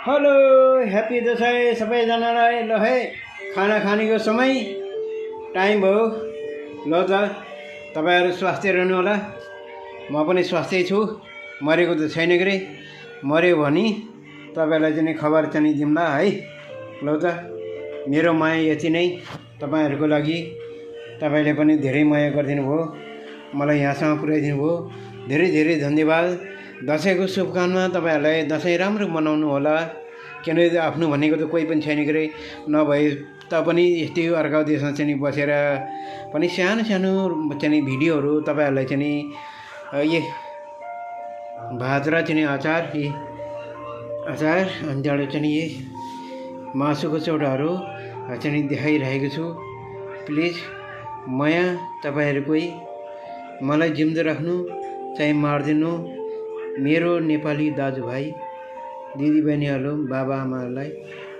Hello happy Dashain सबैजनालाई। ल है खाना खानेको समय टाइम भयो। ल त तपाईहरु स्वास्थ्य रहनु होला। म पनि स्वास्थ्य छु, मरेको त छैन के रे। मर्यो भने तपाईहरुलाई चाहिँ खबर चाहिँ दिउँला है। ल त मेरो माया यति नै तपाईहरुको लागि। तपाईले पनि धेरै माया गरिदिनु भयो, मलाई यहाँसम्म पुर्याइदिनु भयो। धेरै धेरै धन्यवाद। दसैँको शुभकामना। तपाईहरुलाई दसैँ राम्रो मनाउनु होला। किनकि आफ्नो भनेको त कोही पनि छैन के रे। नभए तापनि यस्तै अर्को देशमा चाहिँ बसेर पनि सानो सानो चाहिँ भिडियोहरु तपाईहरुलाई चाहिँ ये भात र चाहिँ अचार अनि त्यहाँबाट चाहिँ ये मासुको चौडाहरु चाहिँ देखाइरहेको छु। प्लिज माया तपाईहरुकै मलाई जिम्दो राख्नु, चाहिँ मार्दिनु। मेरो नेपाली दाजुभाइ दिदीबहिनीहरु बाबा आमाहरुलाई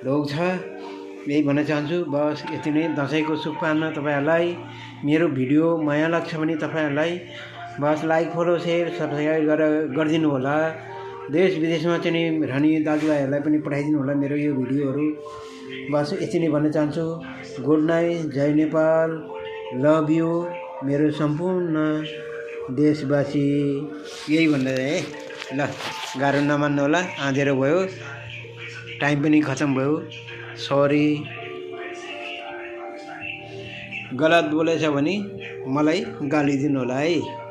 ढोग छ, यही भन्न चाहन्छु। बस यति नै। दसैँको शुभकामना तपाईहरुलाई। मेरो भिडियो माया लाग्छ भने तपाईहरुलाई बस लाइक फलो शेयर सब्स्क्राइब गरिदिनु होला। देश विदेशमा चाहिँ रहने दाजुभाइहरुलाई पनि पठाइदिनु होला मेरो यो भिडियोहरु। बस यति नै भन्न चाहन्छु। गुड नाइट, जय नेपाल, लभ यू मेरो सम्पूर्ण देशवासी। यही भन्दै है। ल गाह्रो नमान्नु होला, आँधेरो भयो, टाइम पनि खत्म भयो। सरी, गलत बोलेछ भने मलाई गाली दिनु होला है।